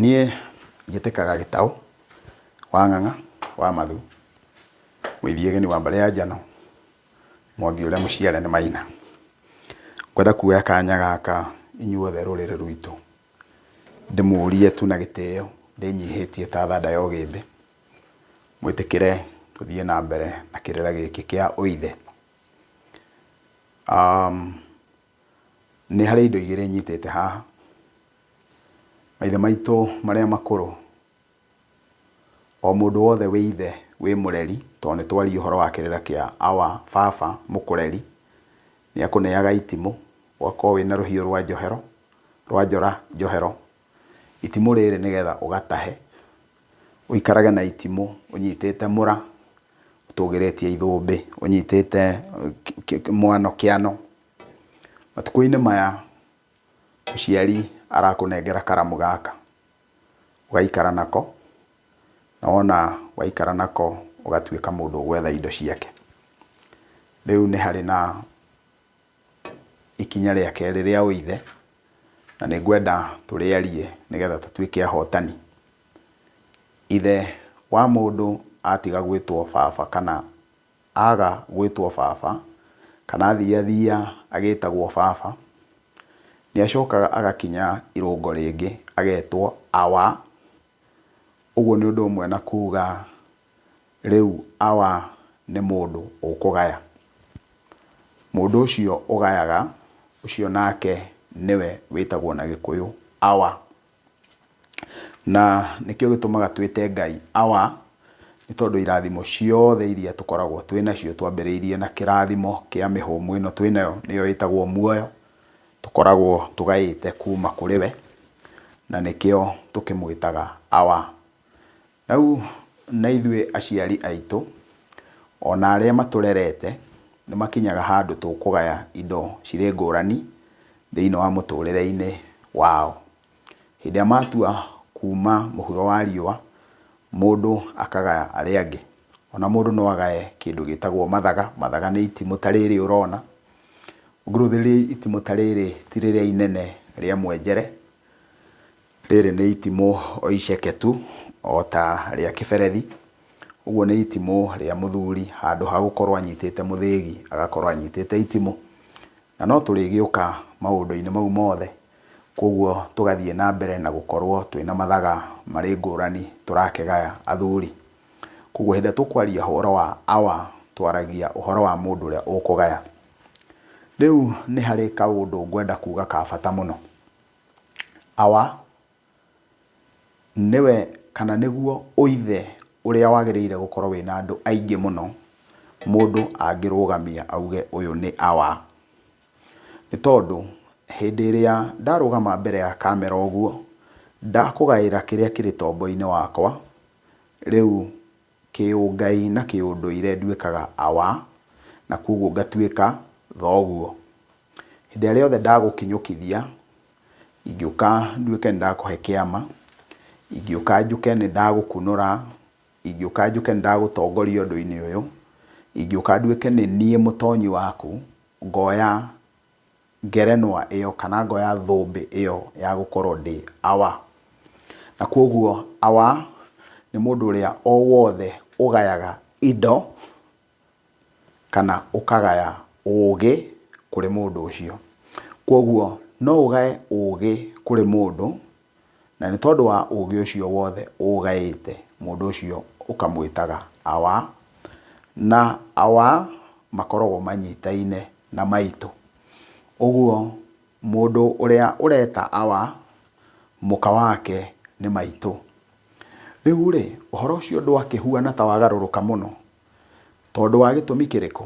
Niĩ njĩtĩkaga Gĩtaũ wa Ng'ang'a wa Mathu, Mũithiageni wa mbarĩ ya Njano, Mwangi ũrĩa mũciare nĩ Maina. Ngwenda kuoya kanya gaka inyuothe rũrĩrĩ rwitũ, ndĩmũrie tu na gĩtĩo ndĩnyihĩtie ta thanda ya ũgĩmbĩ, mwĩtĩkĩre tũthiĩ na mbere na kĩrĩra gĩkĩ kĩa ũithe. Nĩ harĩ indo igĩrĩ nyitĩte haha. Maithe maitũ marĩa makũrũ, o mũndũ wothe wĩ ithe wĩ mũreri, tondũ nĩ twaria ũhoro wa kĩrĩra kĩa awa, baba mũkũreri, nĩ akũneaga itimũ, ũgakorwo wĩna rũhiũ rwa njohero, rwa njora njohero. Itimũ rĩrĩ nĩgetha ũgatahe, ũikarage na itimũ ũnyitĩte mũra, ũtũgĩrĩtie ithũmbĩ, ũnyitĩte mwano kĩano. Matukũ-inĩ maya mũciari arakũnengera karamu gaka, ũgaikara nako, na wona waikara nako ũgatuĩka mũndũ ũgwetha indo ciake. Rĩu nĩ harĩ na ikinya rĩa kerĩ rĩa ũithe, na nĩ ngwenda tũrĩarie nĩgetha tũtuĩke ahotani. Ithe wa mũndũ atiga gwĩtwo baba kana Aga gwĩtwo baba, kana athiathia agĩtagwo baba, nĩ acokaga agakinya irũngo rĩngĩ agetwo awa. Ũguo nĩ ũndũ ũmwe na kuga rĩu awa nĩ mũndũ ũkũgaya. Mũndũ ũcio ũgayaga, ũcio nake nĩwe wĩtagwo na Gĩkũyũ awa. Na nĩkĩo gĩtũmaga twĩte Ngai Awa, nĩ tondũ irathimo ciothe iria tũkoragwo twĩ nacio twambĩrĩirie na kĩrathimo kĩa mĩhũmũ ĩno twĩ nayo, nĩyo ĩtagwo muoyo, tũkoragwo tũgaĩte kuma kũrĩ we, na nĩkĩo tũkĩmwĩtaga Awa. Rĩu na ithuĩ aciari aitũ, ona arĩa matũrerete, nĩ makinyaga handũ tũkũgaya indo cirĩ ngũrani thĩinĩ wa mũtũrĩre-inĩ wao. Hĩndĩ ĩrĩa matua kuma mũhuro wa riũa, mũndũ akagaya arĩa angĩ. Ona mũndũ no agaye kĩndũ gĩtagwo mathaga, mathaga nĩ itimũ ta rĩrĩ ũrona. Ũngĩrũthĩrĩria itimũ ta rĩrĩ ti rĩrĩa inene rĩa mwenjere, Rĩrĩ nĩ itimũ o iceke tu, o ta rĩa kĩberethi. Ũguo nĩ itimũ rĩa mũthuri handũ ha gũkorwo anyitĩte mũthĩgi agakorwo anyitĩte itimũ. Na no tũrĩgĩũka maũndũ-inĩ mau mothe, kwoguo tũgathiĩ na mbere na gũkorwo twĩna mathaga marĩ ngũrani tũrakĩgaya athuri. Kwoguo hĩndĩ ĩrĩa tũkwaria ũhoro wa awa, twaragia ũhoro wa mũndũ ũrĩa ũkũgaya. Rĩu nĩ harĩ kaũndũ ngwenda kuga ka bata mũno. Awa, nĩwe kana nĩguo ũithe ũrĩa wagĩrĩire gũkorwo wĩna andũ aingĩ mũno, mũndũ angĩrũgamia auge ũyũ nĩ awa. Nĩ tondũ hĩndĩ ĩrĩa ndarũgama mbere ya kamera ũguo, ndakũgaĩra kĩrĩa kĩrĩ tombo-inĩ wakwa, rĩu kĩũngai na kĩũndũire nduĩkaga awa, na koguo ngatuĩka thoguo. Hĩndĩ ĩrĩa rĩothe ndagũkinyũkithia, ingĩũka nduĩke nĩ ndakũhe kĩama, ingĩũka njũke nĩ ndagũkunũra, ingĩũka njũke nĩ ndagũtongoria ũndũ-inĩ ũyũ, ingĩũka nduĩke nĩ niĩ mũtonyi waku, ngoya ngerenwa ĩyo kana ngoya thũmbĩ ĩyo ya gũkorwo ndĩ awa. Na kwoguo awa nĩ mũndũ ũrĩa o wothe ũgayaga indo kana ũkagaya ũgĩ kũrĩ mũndũ ũcio. Kwoguo no ũgaye ũgĩ kũrĩ mũndũ, na nĩ tondũ wa ũgĩ ũcio wothe ũgaĩte, mũndũ ũcio ũkamwĩtaga awa, na awa makoragwo manyitaine na maitũ. Ũguo mũndũ ũrĩa ũreta awa, mũka wake nĩ maitũ. Rĩu rĩ, ũhoro ũcio ndwakĩhuana ta wagarũrũka mũno? Tondũ wa gĩtũmi kĩrĩkũ?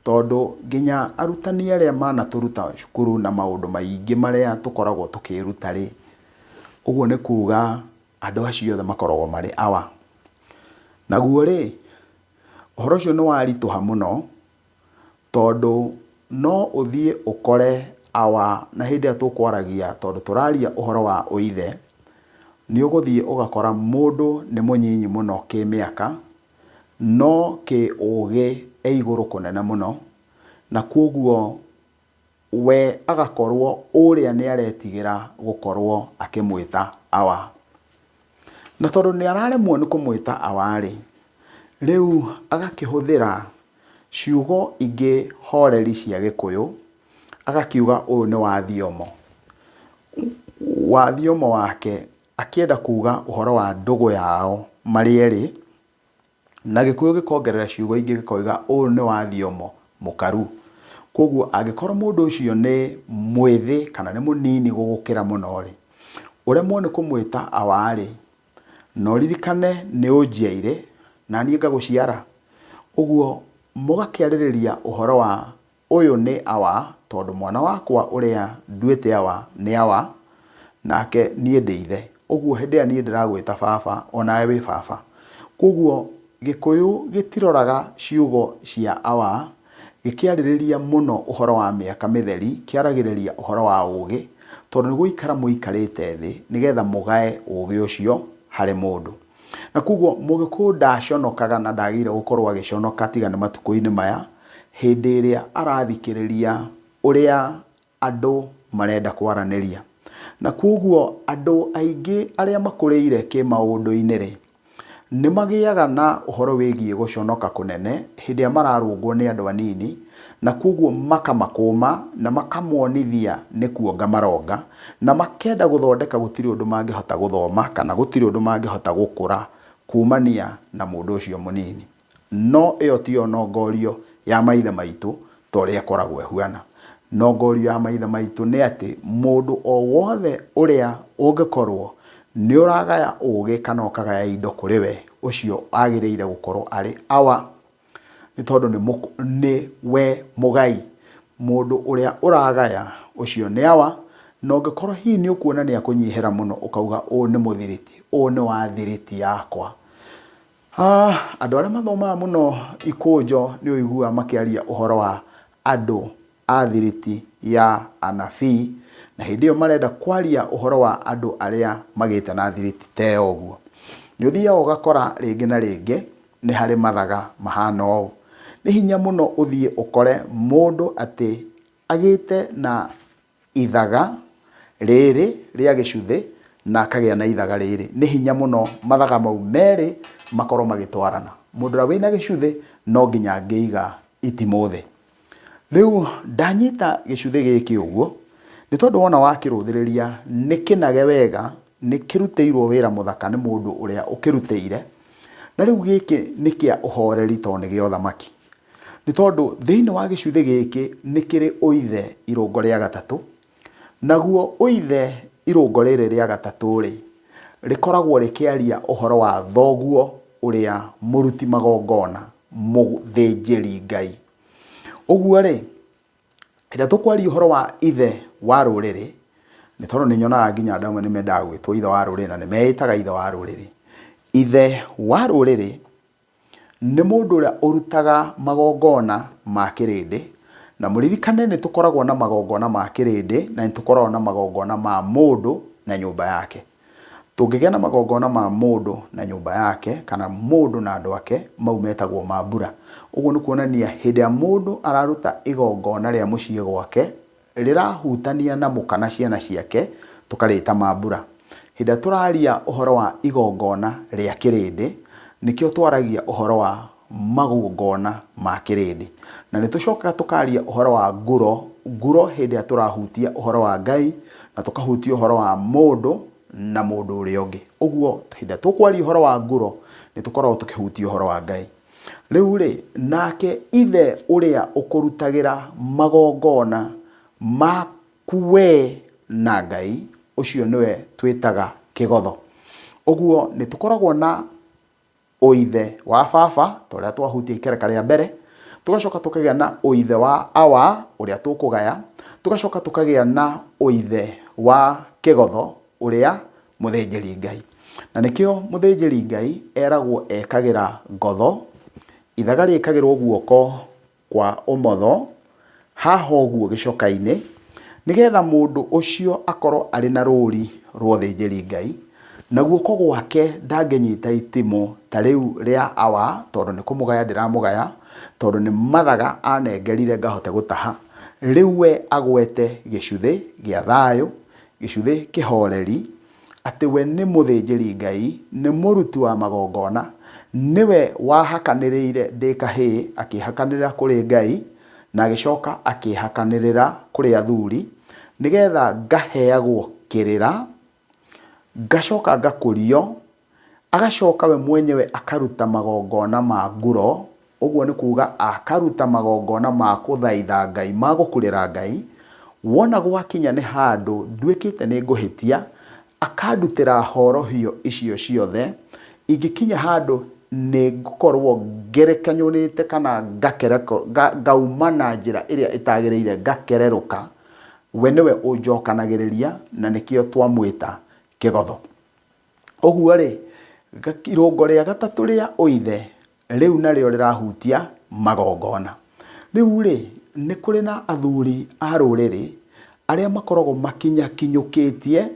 Tondũ nginya arutani arĩa manatũruta cukuru na maũndũ maingĩ marĩa tũkoragwo tũkĩĩruta-rĩ, ũguo nĩ kuga andũ acio othe makoragwo marĩ awa. Naguo-rĩ, ũhoro ũcio nĩ waritũha mũno, tondũ no ũthiĩ ũkore awa na hĩndĩ ĩrĩa tũkwaragia tondũ tũraria ũhoro wa ũithe, nĩ ũgũthiĩ ũgakora mũndũ nĩ mũnyinyi mũno kĩmĩaka, no kĩũgĩ e igũrũ kũnene mũno, na kwoguo we agakorwo ũrĩa nĩ aretigĩra gũkorwo akĩmwĩta awa. Na tondũ nĩ araremwo nĩ kũmwĩta awa-rĩ, rĩu agakĩhũthĩra ciugo ingĩ horeri cia Gĩkũyũ, agakiuga ũyũ nĩ wa thiomo. Wa thiomo wake akĩenda kuga ũhoro wa ndũgũ yao marĩ erĩ, Na Gĩkũyũ gĩkongerera ciugo ingĩ gĩkoiga ũyũ nĩ wa thiomo mũkaru. Kwoguo angĩkorwo mũndũ ũcio nĩ mwĩthĩ kana nĩ mũnini gũgũkĩra mũno-rĩ, ũremwo nĩ kũmwĩta awa-rĩ, na ũririkane nĩ ũnjiaire na niĩ ngagũciara. Ũguo mũgakĩarĩrĩria ũhoro wa Ũyũ nĩ awa, tondũ mwana wakwa ũrĩa nduĩte awa nĩ awa, nake niĩ ndĩ ithe. Ũguo hĩndĩ ĩrĩa niĩ ndĩragwĩta baba, o nawe wĩ baba. Kwoguo Gĩkũyũ gĩtiroraga ciugo cia awa gĩkĩarĩrĩria mũno ũhoro wa mĩaka mĩtheri, kĩaragĩrĩria ũhoro wa ũũgĩ, tondũ nĩ gũikara mũikarĩte thĩ nĩgetha mũgae ũũgĩ ũcio harĩ mũndũ. Na kwoguo Mũgĩkũyũ ndaconokaga na ndagĩrĩire gũkorwo agĩconoka tiga nĩ matukũ-inĩ maya, hĩndĩ ĩrĩa arathikĩrĩria ũrĩa andũ marenda kwaranĩria. Na kwoguo andũ aingĩ arĩa makũrĩire kĩmaũndũ-inĩ rĩ, nĩ magĩaga na ũhoro wĩgiĩ gũconoka kũnene hĩndĩ ĩrĩa mararũngwo nĩ andũ anini, na kwoguo makamakũma na makamonithia nĩ kuonga maronga, na makenda gũthondeka gũtirĩ ũndũ mangĩhota gũthoma kana gũtirĩ ũndũ mangĩhota gũkũra kumania na mũndũ ũcio mũnini. No ĩyo tiyo nongorio ya maithe maitũ ta ũrĩa ĩkoragwo ĩhuana. Nongorio ya maithe maitũ nĩ atĩ mũndũ o wothe ũrĩa ũngĩkorwo nĩ ũragaya ũgĩ kana ũkagaya indo kũrĩ we, ũcio agĩrĩire gũkorwo arĩ awa, nĩ tondũ nĩ we mũgai. Mũndũ ũrĩa ũragaya ũcio nĩ awa, na ũngĩkorwo hihi nĩ ũkuona nĩ akũnyihĩra mũno ũkauga ũyũ nĩ mũthiriti, ũyũ nĩ wa thiriti yakwa. Andũ arĩa mathomaga mũno ikũnjo nĩ ũiguaga makĩaria ũhoro wa andũ a thiriti ya anabii, na hĩndĩ ĩyo marenda kwaria ũhoro wa andũ arĩa magĩte na thiriti ta ĩyo ũguo. Nĩ ũthiaga ũgakora rĩngĩ na rĩngĩ nĩ harĩ mathaga mahana ũũ. Nĩ hinya mũno ũthiĩ ũkore mũndũ atĩ agĩte na ithaga rĩrĩ rĩa gĩcuthĩ na akagĩa na ithaga rĩrĩ. Nĩ hinya mũno mathaga mau merĩ makorwo magĩtwarana. Mũndũ ũrĩa wĩna gĩcuthĩ no nginya angĩiga itimũ thĩ. Rĩu ndanyita gĩcuthĩ gĩkĩ ũguo, nĩ tondũ wona wakĩrũthĩrĩria nĩ kĩnage wega, nĩ kĩrutĩirwo wĩra mũthaka nĩ mũndũ ũrĩa ũkĩrutĩire. Na rĩu gĩkĩ nĩ kĩa ũhoreri tondũ nĩ gĩa ũthamaki. Nĩ tondũ thĩinĩ wa gĩcuthĩ gĩkĩ nĩ kĩrĩ ũithe irũngo rĩa gatatũ, naguo ũithe irũngo rĩrĩ rĩa gatatũ-rĩ, rĩkoragwo rĩkĩaria ũhoro wa thoguo ũrĩa mũruti magongona, mũthĩnjĩri Ngai. Ũguo-rĩ, hĩndĩ ĩrĩa tũkwaria ũhoro wa ithe wa rũrĩrĩ, nĩ tondũ nĩ nyonaga nginya andũ amwe nĩ mendaga gwĩtwo ithe wa rũrĩrĩ na nĩ meĩtaga ithe wa rũrĩrĩ. Ithe wa rũrĩrĩ Nĩ mũndũ ũrĩa ũrutaga magongona ma kĩrĩndĩ, na mũririkane nĩ tũkoragwo na magongona ma kĩrĩndĩ na nĩ tũkoragwo na magongona ma mũndũ na nyũmba yake. Tũngĩgĩa na magongona ma mũndũ na nyũmba yake kana mũndũ na andũ ake, mau metagwo mambura. Ũguo nĩ kuonania hĩndĩ ĩrĩa mũndũ araruta igongona rĩa mũciĩ gwake, rĩrahutania na mũka na ciana ciake, tũkarĩta mambura. Hĩndĩ ĩrĩa tũraria ũhoro wa igongona rĩa kĩrĩndĩ, nĩkĩo twaragia ũhoro wa magongona ma kĩrĩndĩ. Na nĩ tũcokaga tũkaria ũhoro wa nguro, nguro hĩndĩ ĩrĩa tũrahutia ũhoro wa Ngai, na tũkahutia ũhoro wa mũndũ na mũndũ ũrĩa ũngĩ. Ũguo hĩndĩ ĩrĩa tũkwaria ũhoro wa nguro, nĩ tũkoragwo tũkĩhutia ũhoro wa Ngai. Rĩu-rĩ, nake ithe ũrĩa ũkũrutagĩra magongona maku wee na Ngai, ũcio nĩwe twĩtaga kĩgotho. Ũguo nĩ tũkoragwo na ũithe wa baba, ta ũrĩa twahutia ikereka rĩa mbere, tũgacoka tũkagĩa na ũithe wa awa, ũrĩa tũkũgaya, tũgacoka tũkagĩa na ũithe wa kĩgotho, ũrĩa mũthĩnjĩri Ngai. Na nĩkĩo mũthĩnjĩri Ngai eragwo ekagĩra ngotho, ithaga rĩkagĩrwo guoko kwa ũmotho, haha ũguo gĩcoka-inĩ, nĩgetha mũndũ ũcio akorwo arĩ na rũri rwa ũthĩnjĩri Ngai, na guoko gwake ndangĩnyita itimũ ta rĩu rĩa awa, tondũ nĩ kũmũgaya ndĩramũgaya, tondũ nĩ mathaga anengerire ngahote gũtaha. Rĩu we agwete gĩcuthĩ gĩa thayũ, gĩcuthĩ kĩhoreri, Atĩ we nĩ mũthĩnjĩri Ngai, nĩ mũruti wa magongona, nĩwe wahakanĩrĩire ndĩ kahĩĩ, akĩhakanĩrĩra kũrĩ Ngai, na agĩcoka akĩhakanĩrĩra kũrĩ athuri, nĩgetha ngaheagwo kĩrĩra, ngacoka ngakũrio, Agacoka we mwenyewe akaruta magongona ma nguro, ũguo nĩ kuuga akaruta magongona ma kũthaitha Ngai, ma gũkurĩra Ngai. Wona gwakinya nĩ handũ nduĩkĩte nĩ ngũhĩtia, akandutĩra horohio icio ciothe. Ingĩkinya handũ nĩ ngũkorwo ngerekenyũrĩte kana ngauma na njĩra ĩrĩa ĩtagĩrĩire, ngakererũka, we nĩwe ũnjokanagĩrĩria na nĩkĩo twamwĩta kĩgotho. Ũguo-rĩ, irũngo rĩa gatatũ rĩa ũithe rĩu narĩo rĩrahutia magongona. Rĩu-rĩ, nĩ kũrĩ na athuri a rũrĩrĩ arĩa makoragwo makinyakinyũkĩtie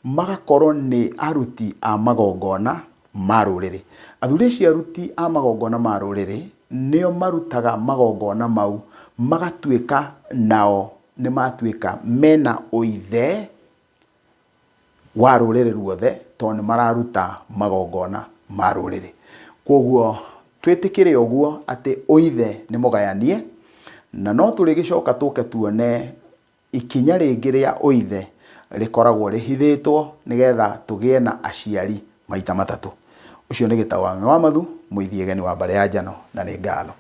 magakorwo nĩ aruti a magongona ma rũrĩrĩ. Athuri acio aruti a magongona ma rũrĩrĩ nĩo marutaga magongona mau magatuĩka nao nĩ matuĩka mena ũithe wa rũrĩrĩ ruothe tondũ nĩ mararuta magongona ma rũrĩrĩ. Kwoguo twĩtĩkĩre ũguo atĩ ũithe nĩ mũgayanie, na no tũrĩgĩcoka tũke tuone ikinya rĩngĩ rĩa ũithe rĩkoragwo rĩhithĩtwo nĩgetha tũgĩe na aciari maita matatũ. Ũcio nĩ Gĩtaũ wa Ng'ang'a wa Mathu, Mũithiegeni wa mbarĩ ya Njano, na nĩ ngatho.